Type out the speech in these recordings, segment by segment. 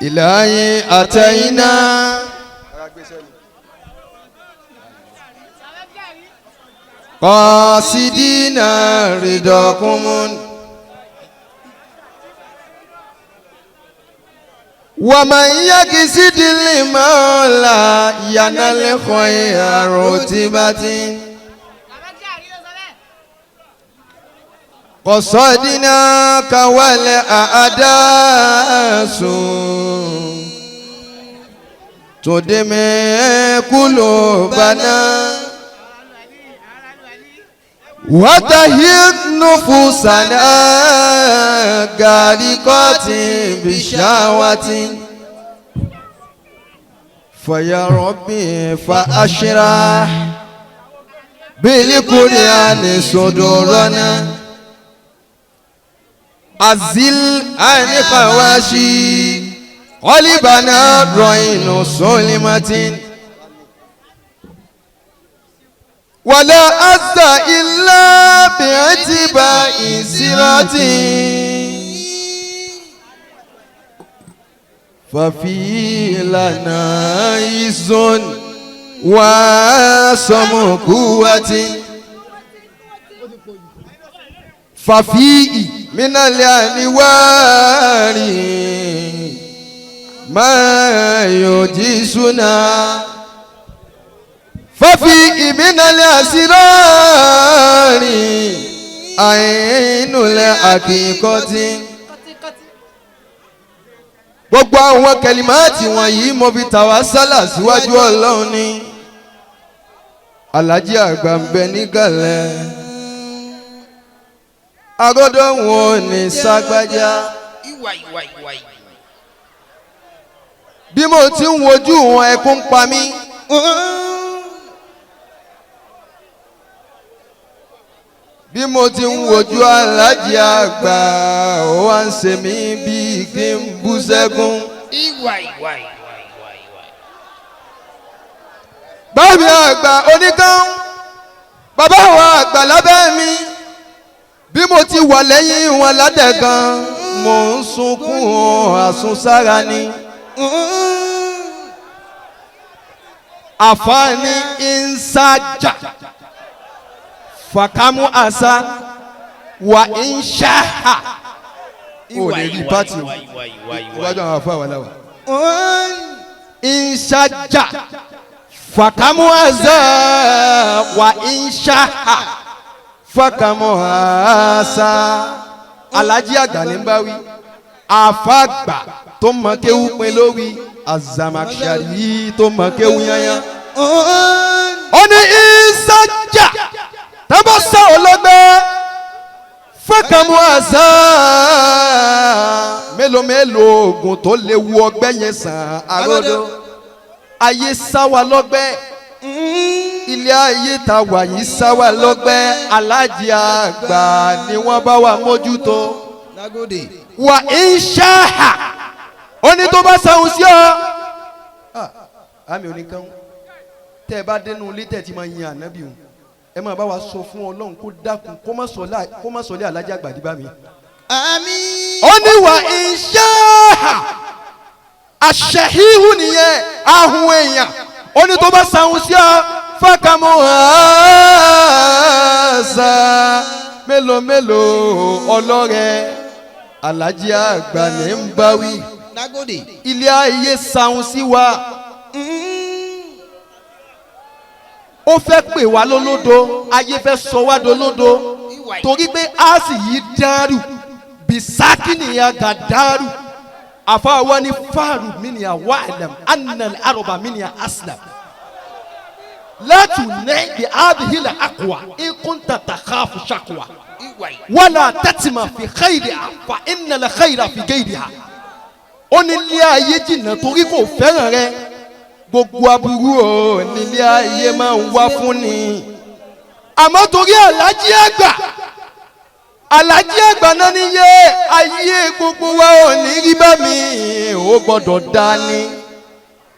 إلهي أتينا قاصدين رضاكم ومن يقصد المولى ينال خير رتبة قصدناك والأعداء تدمي قلوبنا وتهد نفوسنا غارقات بشهوة فيا ربي فأشرح بالقرآن صدورنا أزل عن خواشي قلبنا رين سلمة ولا أزى إلا باعتباء سيرتي ففي لنا عز وصم قوة ففي من الأنوار ما يجيسنا ففي من الأسرار عين الحقيقة. Gbogbo àwọn kẹlímáàtì wọ̀nyí mo fi tàwa sálà síwájú Ọlọ́run ni. Alhaji àgbà ń bẹ níkàlẹ̀. Agbọ́dọ̀ wọn ní ságbájá. Bí mo ti ń wojú wọn ẹkún ń pa mí. Bí mo ti ń wojú Alhaji àgbà ó wá ń ṣe mí bíi kí n bú sẹ́kún. Bámi àgbà oníkan, bàbá wa àgbà lábẹ́ mi, bí mo ti wà lẹ́yìn wọn ládẹ̀kan, mò ń sunkún àsunsára ni. Àfààní ìnsájà fàkámù àṣà wà ń ṣáà. O lè rí pátì iwájú àwọn afọ àwọn aláwà. Ìnsájà fàkámù àṣà wà ń ṣáà fàkámù àṣà. Alhaji àgbà ní bá wí, àfàgbà tó mọ kéwú pin lórí, Azamakshari tó mọ kéwú yányán. Ó ní ìsájà tábà sá ọlọ́gbẹ́ fẹ́kàmú àṣà mélòó mélòó oògùn tó lè wu ọgbẹ́ yẹn sàn àròdó. Ayé sá wa lọ́gbẹ́, ilé ayé ta wà yìí sá wa lọ́gbẹ́. Alhaji àgbà ni wọ́n bá wa mójútó. Wà ń ṣáà ó ní tó bá sahun sí ọ. Àmì oníkan tẹ́ ẹ bá dénú ilé tẹ́ ẹ ti máa yin ànábì o, ẹ máa bá wa sọ fún Ọlọ́run kó dákun kó má sọlé Alhaji àgbà dìbà mi. Àmín. Ó ní wà ń ṣáà àṣẹhíhù nìyẹn ahun èèyàn. Ó ní tó bá sahun sí ọ fákàmù àṣà mélòó mélòó ọlọ́rẹ̀ Alhaji àgbà ní ń bá wí. Ilé ayé sahun sí wa. Ó fẹ́ pè wá lólódo, ayé fẹ́ sọ wá dolódo, torí pé a sì yí dárù bisaki nìyẹn gà dárù. Àfàwọn ní fáàrù mi ni àwa àlàm anal arọba mi ni aslam látù ní bí abihila akwa ikun tata káfù sakwa wàlà tẹ́tìmà fi xeyìrì fa ìnàlẹ̀ xeyìrì fi gẹ́yìrì ha. Ó ní ilé ayé jìnnà torí kò fẹ́ràn rẹ. Gbogbo aburú o nílé ayé máa ń wá fún ni. Àmọ́ torí Alhaji àgbà, Alhaji àgbà náà ní yé ayé gbogbo wa ò ní rí bá mi, ó gbọ́dọ̀ dání.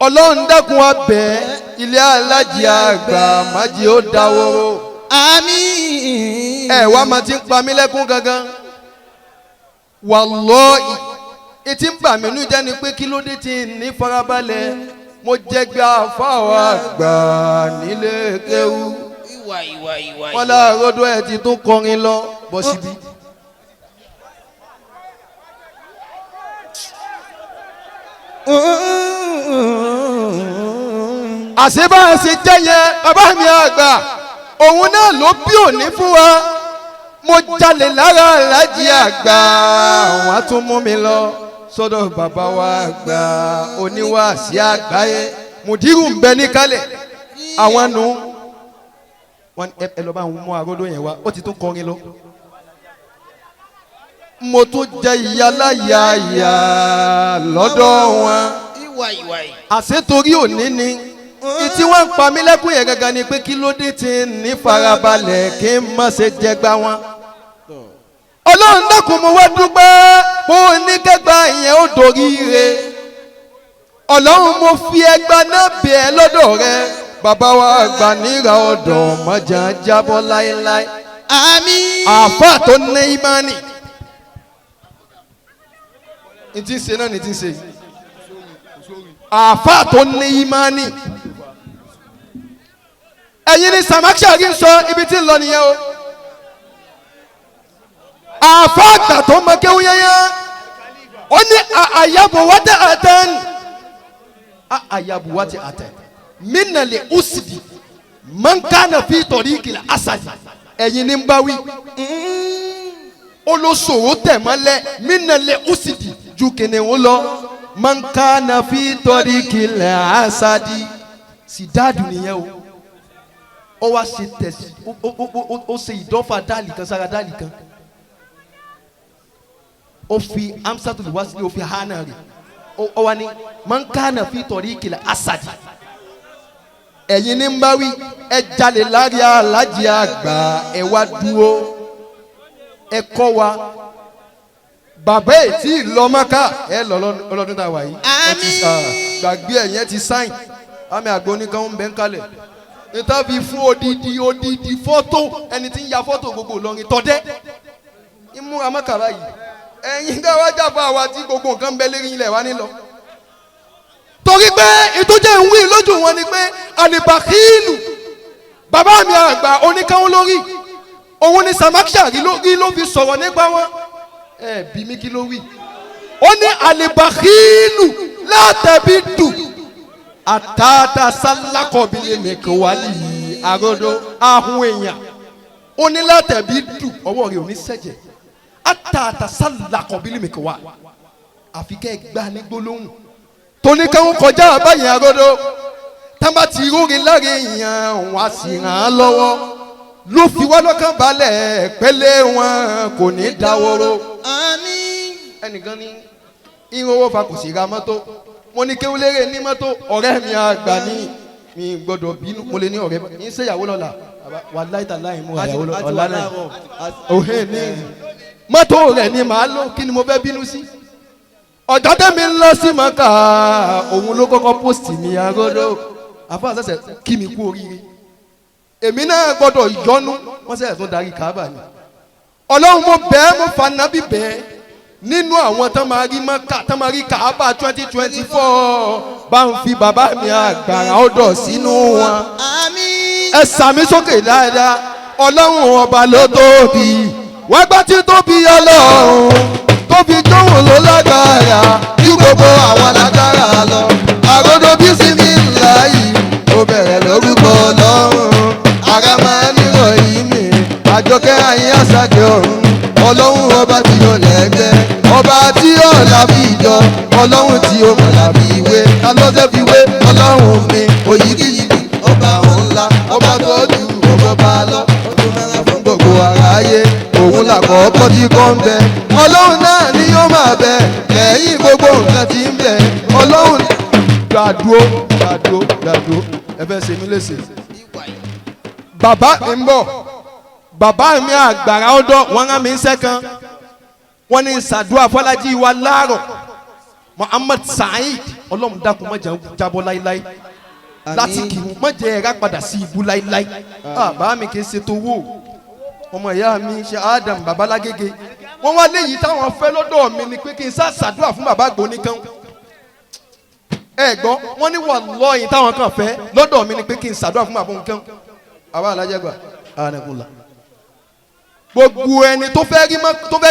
Ọlọ́run dákun abẹ́ ilé Alhaji àgbà májì ó dáwóró. Àmín. Ẹ wá máa ti ń pa mí lẹ́kún gangan. Wallahi Etí ń bà mí nú jẹ́ ni pé kí ló dé tí ń ní farabalẹ̀. Mo jẹgbẹ́ àfáwọ̀ àgbà nílé kéwú. Ìwà ìwà ìwà. Wọ́n láàárọ̀ ẹ̀ ti tún kọrin lọ bọ́ síbí. Àṣé bá a ṣe jẹ́ yẹn bàbá mi àgbà òun náà ló bí òní fún wa. Mo jalè lára aláàjì àgbà, àwọn á tún mú mi lọ sọ́dọ̀ bàbá wa àgbà oníwàásí àgbáyé. Mùdírù ń bẹ níkàlẹ̀ àwọn nu wọn ẹ lọ bá ń mú aródó yẹn wá, ó ti tún kọrin lọ. Mo tún jẹ ìyáláyà ìyá lọ́dọ̀ wọn. Ìwà ìwà. Àṣé torí òní ni ìtí wọ́n ń pa mí lẹ́kùn yẹn gangan ni pé kí ló dé tí ń ní farabalẹ̀ kí n má ṣe jẹgba wọn. Ọlọ́run dákun mo wá dúpẹ́ bó o ní kẹgbà yẹn ó dorí re. Ọlọ́run mo fi ẹgba náà bẹ̀ ẹ́ lọ́dọ̀ rẹ. Bàbá wa àgbà níra ọ̀dọ̀ mọ̀jà jábọ́ láéláé. Àmín. Àáfà tó ní ìmánì. N ti ṣe náà ni ti ṣe. Àáfà tó ní ìmánì. Ẹ̀yin ni Samakshari ń sọ ibi tí ń lọ nìyẹn o. Àáfà àgbà tó mọ kéwú yẹnyẹn. Ó ní àyàbò wá tẹ àtẹn. Àyàbò wá tẹ àtẹn. Minale usidi mankana fi tọ̀ríkìlà asadi. Ẹ̀yin ni ń bá wí. Ó ló ṣòro tẹ̀ mọ́lẹ̀ minale usidi ju kìnìún lọ. Mankana fi tọ̀ríkìlà asadi. Sídáàdù nìyẹn o. Ó wá ṣe tẹ̀sí ó ṣe ìdọ́fà dáàlì kan sára dáàlì kan. Ó fi amsatul wasili ó fi hánà rẹ̀. Ó wá ní mankana fi tọ̀ríkìlà asadi. Ẹ̀yin ní ń bá wí, ẹ jalè lárí alájí àgbà, ẹ wá dúró, ẹ kọ́ wa. Bàbá ẹ̀ tí ì lọ Mákà, ẹ lọ ọlọ́dún tá a wà yìí. Ẹ ti gbàgbé ẹ̀yẹn ti sáìn. Àmì àgbo oníkan ń bẹ́ ń kalẹ̀. Níta fi fún odidi odidi fọ́tò ẹni tí ń ya fọ́tò gbogbo Ìlọrin tọ́dẹ́. Ìmúra Mákà báyìí. Ẹ̀yin dá wá jáfa àwa tí gbogbo nǹkan ń bẹ lérí ilẹ̀ wa nílọ. Torí pé ìtújẹ́ ń wí lójú wọn ni pé alibakilu bàbá mi àgbà oníkanwó lórí òun ni Samakshari lórí ló fi sọ̀rọ̀ nípa wọn. Ẹ bí mi kí ló wí. Ó ní alibakilu látẹ̀bí dù àtàtà sálákọ̀bílẹ̀ mẹ́kọ̀wálì àròdó ahun èèyàn. Ó ní látẹ̀bí dù ọwọ́ rẹ̀ ò ní sẹ̀jẹ̀ àtàtà sálákọ̀bílẹ̀ mẹ́kọ̀wá àfi kẹ́ ẹ gbá ní gbólóhùn tóníkàwọn kọjá àbáyé àgọ́dọ̀ tábà ti rórin láre èèyàn wọn a sì ràn án lọ́wọ́ ló fi wá lọ́kàn balẹ̀ pẹ́lẹ́ wọn kò ní dáwọ́rọ́. Àmín. Ẹnìkan ní irun owó fa kò sì ra mọ́tò. Mo ní kéwúlérè ní mọ́tò ọ̀rẹ́ mi àgbà ní mi gbọ́dọ̀ bínú. Mo lè ní ọ̀rẹ́ ní sẹ́yàwó lọ́la wà láìta láì mú àyàwó ọ̀la náà òhè ní mọ́tò rẹ̀ ni màá lò kí ni mo fẹ́ bínú sí. Ọjọ́ tẹ́mi ń lọ sí Mọ́kà òun ló kọ́kọ́ pósìtì mi agodo àfọ àṣẹṣẹ kí mi kú oríire. Èmi náà gbọ́dọ̀ yọnu wọ́n ṣẹ̀ṣẹ̀ tún darí Káàbà ni. Ọlọ́run mo bẹ́ẹ̀ mo fanabi bẹ́ẹ̀ nínú àwọn tán máa rí Mọ́kà tán máa rí Káàbà 2024 bá ń fi bàbá mi àgbàrá ọ̀dọ̀ sínú wọn. Àmín. Ẹ sàmí sókè dáadáa. Ọlọ́run ọba ló tóbi wọ́n gbá tí tóbi Ọlọ́run tóbi tóun ló lágbára Ju gbogbo àwọn lágbára lọ. Àròdò bí sinmi ńlá yìí, ó bẹ̀rẹ̀ lórúkọ Ọlọ́run. Ara máa ń rọ̀ yìí mi, àjọkẹ́ ayé àṣàkẹ́ ọ̀run. Ọlọ́run ọba tí ó lẹ́gbẹ́, ọba tí ó làbí ìjọ, Ọlọ́run tí ó mọ̀ làbí ìwé. Ta ló ṣe fi wé Ọlọ́run mi? Òyìgìyìgì, ọba ńlá, ọba tó ju ọba bá lọ. Ọdún mẹ́rin fún gbogbo aráyé, òun làkọ́kọ́ tí kò ń bẹ. Ọlọ́run náà ni yóò máa bẹ lẹ́yìn gbogbo nǹkan tí ń bẹ. Ọlọ́run gbàdúró gbàdúró gbàdúró ẹ fẹ́ ṣe mí léṣe. Bàbá mi ń bọ̀, bàbá mi àgbàrá ọ̀dọ́ wọn rán mi ń sẹ́kan. Wọ́n ní sàdúrà Fọlájí wa láàrọ̀ Muhammad Saheed. Ọlọ́run dákun má jẹ́ jábọ́ láíláí láti kì í má jẹ́ ẹ̀rá padà sí ibú láíláí. Bàbá mi kì í ṣe towó ọmọ ìyá mi ṣe Adam babalágége. Wọ́n wá léyìí táwọn fẹ́ lọ́dọ̀ mi ni pé kí n sá ṣàdúrà fún bàbá àgbò nìkan. Ẹ gbọ́, wọ́n ní wallahi táwọn kan fẹ́ lọ́dọ̀ mi ni pé kí n ṣàdúrà fún bàbá nǹkan. Bàbá alájẹgbà ànàkùnlá. Gbogbo ẹni tó fẹ́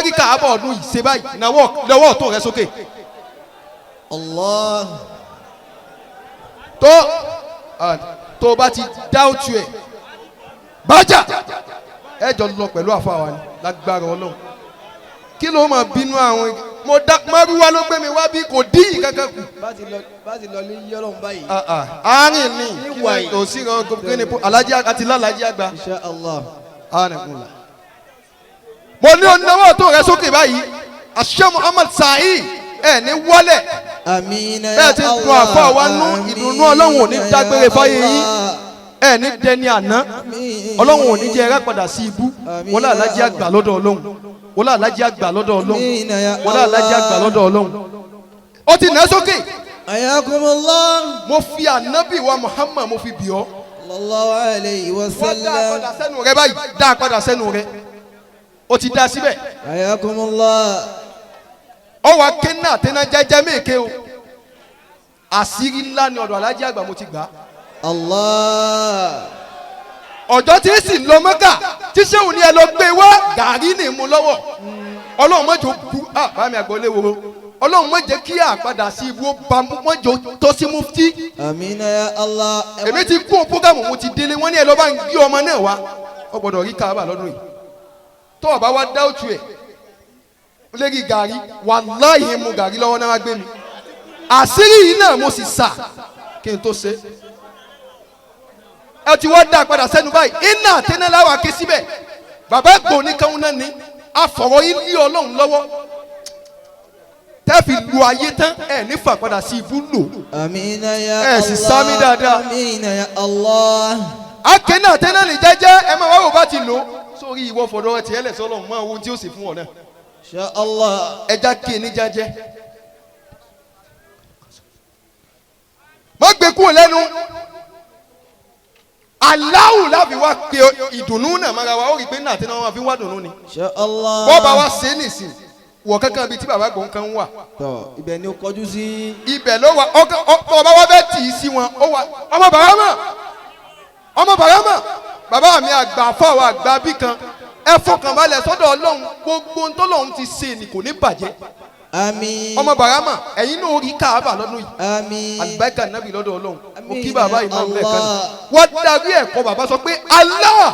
rí Káàbà ọdún yìí ṣe báyìí lọ́wọ́ ọ̀tún rẹ sókè. Allah. Tó bá ti dáwùtù ẹ̀ bájà ẹ jọ lọ pẹ̀lú àfàwà ni lágbára Ọlọ́run. Kí ló máa bínú àwọn mo dá márúwá ló gbé mi wá bí kò dín kankan kù. Bá ti lọ lé yọlọ́run báyìí. Àárín ni kò sí kí ni alájí àti lálàájí àgbà. Insha Allah. Ànàkùnlá. Mo ní onínáwó tó rẹ sókè báyìí àṣẹ Muhammad Saheed ẹ ní wọlé. Àmín ya bẹ́ẹ̀ ti dun àfọ wa nú ìdùnnú Ọlọ́run ò ní dágbére fáyé yín ẹ ní dẹni àná Ọlọ́run ò ní jẹ́ ẹrẹ́ padà sí ibú wọlé alájí àgbà lọ́dọ̀ Ọlọ́run wọlé alájí àgbà lọ́dọ̀ Ọlọ́run wọlé alájí àgbà lọ́dọ̀ Ọlọ́run. Ó ti nà sókè. Ayakumullah. Mo fi ànábì wa Muhammad mo fi bì ọ́. Sallallahu alayhi wa sallam. Wọ́n dá a padà sẹ́nu rẹ báyìí dá a padà sẹ́nu rẹ ó ti dá síbẹ̀. Ayakumullah. Ọ wa kéna tẹ́ná jẹ́jẹ́ méke o àṣírí ńlá ni ọ̀dọ̀ alájí àgbà mo ti gbà. Allah. Ọjọ́ tí sì lọ Mẹ́kà tí sẹ́wọ̀n ni ẹ lọ gbé wá gàrí ní mu lọ́wọ́ Ọlọ́run mọ̀jọ́ bu bámi àgbọ̀ léworo Ọlọ́run mọ̀jẹ́ kí àpadà sí ibú ba mọ̀jọ́ tó sí mufti. Àmín ya Allah. Èmi ti kú programu mo ti délé wọ́n ní ẹ lọ́ bá ń gbé ọmọ náà wá ọ gbọ́dọ̀ rí Káàbà lọ́dún yìí tó o bá wá dá òtún ẹ̀ lérí gàrí wàláhì mu gàrí lọ́wọ́ náà wá gbé mi àṣírí yìí náà mo sì sà kí n tó ṣe ẹ ti wá dá padà sẹ́nu báyìí iná àtẹnáláwà ké síbẹ̀ bàbá gbò ní káwọn náà ní afọ̀rọ̀ yín lé Ọlọ́run lọ́wọ́ tẹ́ fi lu ayé tán ẹ nífà padà sí ibú lò. Àmín ya Allah. Ẹ sì sámi dáadáa. Àmín ya Allah. Akéná àtẹná lè jẹ́jẹ́ ẹ máa wá wò bá ti lò sórí ìwọ fọ̀dọ̀ ẹ tiẹ̀ lẹ̀ sọ́lọ́ mọ́ ohun tí ó sì fún ọ náà. Insha Allah. Ẹja kí ni jẹ́jẹ́. Má gbé kúrò lẹ́nu. Aláwù láfi wá pé ìdùnnú náà mara wa ó rí i pé náà tí wọ́n fi wá dùnnú ni. Insha Allah. Bọ́ọ̀bà wa ṣe é nìsín wọ̀ kankan bíi tí bàbá gbọ̀n kan wà. Tọ́ ibẹ̀ ni ó kọjú sí. Ibẹ̀ ló wà ọba wa bẹ́ẹ̀ tì í sí wọn ó wà ọmọ bàbá mọ̀ ọmọ bàbá mọ̀ bàbá mi àgbà fáwọn àgbà bí kan ẹ fọkàn balẹ̀ sọ́dọ̀ Ọlọ́run gbogbo ntọ́lọ́run ti ṣe ni kò ní bàjẹ́. Àmín. Ọmọ bàrámà ẹ̀yin náà rí Káàbà lọ́dún yìí. Àmín. Àlùbáríkà nàbì lọ́dọ̀ Ọlọ́run. Mo kí Àmín. bàbá ìmáàmù lẹ́ẹ̀kan náà. Allah. Wọ́n darí ẹ̀kọ́ bàbá sọ pé Allah.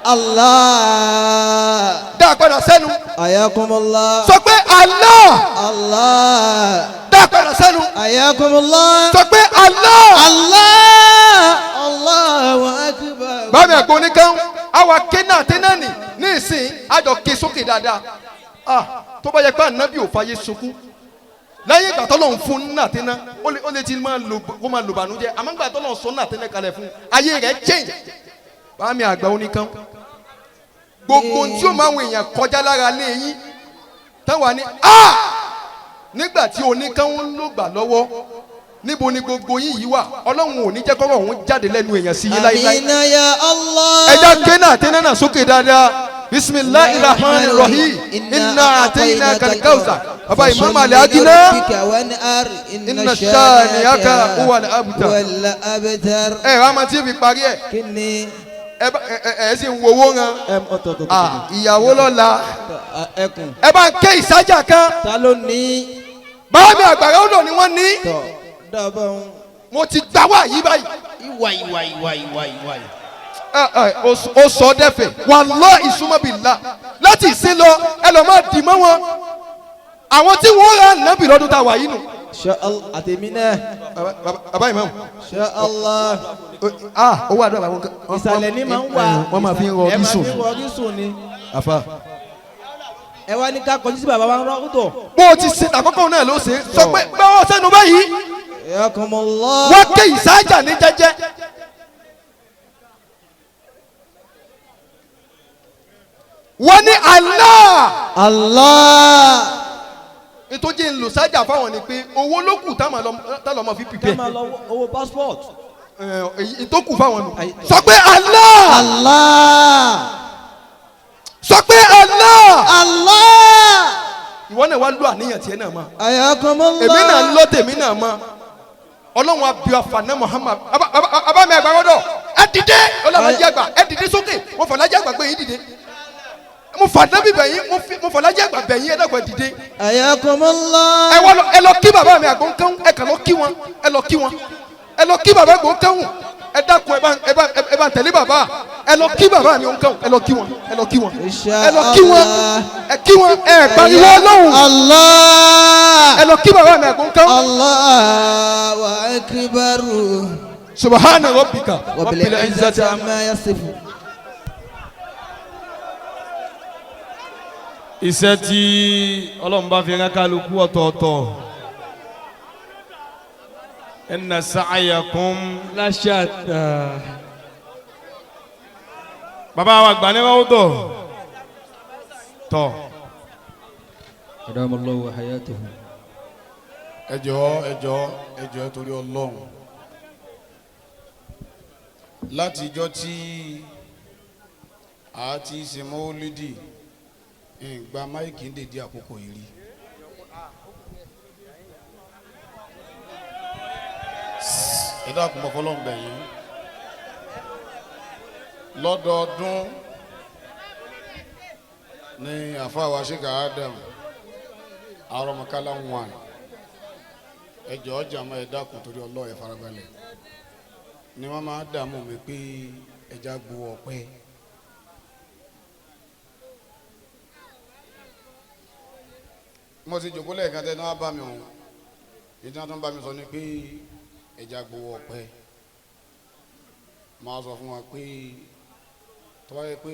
Allah. Dá a padà sẹ́nu. Ayakumullah. Sọ pé Allah. Allah. Dá a padà sẹ́nu. Ayakumullah. Sọ pé Allah. Allah. Allahu akbar. Bámi àgbo oníkan àwa kéna tẹ́nánì ní ìsìn àjọ ké sókè dáadáa. Ah, tó bá yẹ pé ànábì ò fàyè sunkún lẹ́yìn ìgbà tọ́lọ́run fún nàtẹ́ná ó lè ti máa lò kó máa lò bànújẹ́ àmọ́ ìgbà tọ́lọ́run sọ nàtẹ́ná kalẹ̀ fún ayé rẹ̀ change. Bámi àgbà oníkan gbogbo tí ó máa ń èèyàn kọjá lára lé yín táwa ní a nígbà tí oníkan ń lò gbà lọ́wọ́ níbo ni gbogbo yín yìí wà Ọlọ́run ò ní jẹ́ kọ́rọ̀ òun jáde lẹ́nu èèyàn sí yín láíláí. Àmín ya Allah. Ẹja kéna àtẹ́ná náà sókè dáadáa. Bisimilahi rahman rahim inna atayna kalikawusa baba imam ali agina inna shaniyaka huwal abtar. Ẹ wàá ma tí fi parí ẹ. Kíni. Ẹ ẹ sì ń wo owó ran. Ìyàwó lọ́la. Ẹkùn. Ẹ bá ń ké ìsájà kan. Ta ló ní. Báwo àgbàrá odò ni wọ́n ní. Tọ́ dábàá ń. Mo ti gbá wá yí báyìí. Ìwà ìwà ìwà ìwà ìwà. Ó sọ dẹ́fẹ̀ wallahi ìsúnmọ́bìlá láti ìsín lọ ẹ lọ máa dì mọ́ wọn àwọn tí wọ́n rà nábì lọ́dún tá a wà yìí nù. Insha Allah àtẹ̀mí náà. Bàbá ìmáàmù. Insha Allah. Owó àdúrà bàbá wọn. Ìsàlẹ̀ ni máa ń wà. Wọ́n máa fi ń rọ ẹ orísun. máa fi ń rọ orísun ni. Àfa. Ẹ wá ní ká kọjú sí bàbá wa ń rọ́ tó. Bó o ti ṣe àkọ́kọ́ náà ló ṣe sọ pé báwo sẹ́nu báyìí. Yakumullah. Wọ́n ké ìsájà ní jẹ́jẹ́. Wọ́n ní Allah. Allah. Ètò jẹ́ ń lò sájà fáwọn ni pé owó ló kù táwọn ọmọ fi pìpẹ́. Ká máa lọ owó passport. Ètò kù fáwọn nù. Sọ pé Allah. Allah. Sọ pé Allah. Allah. Ìwọ náà wá lọ àníyàn tiẹ̀ náà mọ́. Ayakumullah. Èmi náà ń lọ tèmi náà mọ́. Ọlọ́run abiy afana Muhammad abá mi àgbà gbọ́dọ̀ ẹ dìde ọlọ́run àgbà ẹ dìde sókè. Mo fọlájà àgbà gbé yín dìde, mo fàdábì bẹ̀yìn, mo fọlájà àgbà bẹ̀yìn, ẹ dàgbà dìde. Ayakumullah. Ẹ wá lọ, ẹ lọ kí bàbá mi àgbọ̀n kẹ́hún, ẹ kàn lọ kí wọn, ẹ lọ kí wọn, ẹ lọ kí bàbá àgbọ̀n kẹ́hún. Ẹ dákun, ẹ bá tẹ̀lé bàbá, ẹ lọ kí bàbá mi òun kẹ́hún, ẹ lọ kí wọn, ẹ lọ kí wọn, ẹ lọ kí wọn, ẹ kí wọn, ẹ pariwo Ọlọ́run. Allah. Ẹ lọ kí bàbá mi àgbọ̀n kẹ́hún. Allahu akbar. Subhana rabbika Rabbil izzati amma yasifun. Iṣẹ́ tí Ọlọ́run bá fi rán kálukú ọ̀tọ̀ọ̀tọ̀, inna sa'yakum Láṣàtà. Bàbá wa gbà ní wàhùtọ̀ tọ̀. Adamallahu hayatahu. Ẹ jọ̀ọ́, ẹ jọ̀ọ́, ẹ jọ̀ọ́, torí Ọlọ́run, láti ijọ́ tí a ti ṣe mọ́lídì ìgbà máìkì ń dèdí àkókò yìí rí. Ẹ dákun, mọ́ fọlọ́run bẹ̀ yín, lọ́dọọdún ní àfáà Sheikh Adam arọmọkálá ń wà. Ẹ jọ̀ọ́ jàmọ́, ẹ dákun torí Ọlọ́run, ẹ farabalẹ̀ ni wọ́n máa dààmú mi pé ẹja gbowó ọpẹ́. Mo ti jòkó lẹ́ẹ̀kan tẹ́ ní wọ́n bá mi hàn, ìdí wọn tó ń bá mi sọ ni pé ẹja gbowó ọpẹ́. Máa sọ fún wa pé tó bá yẹ pé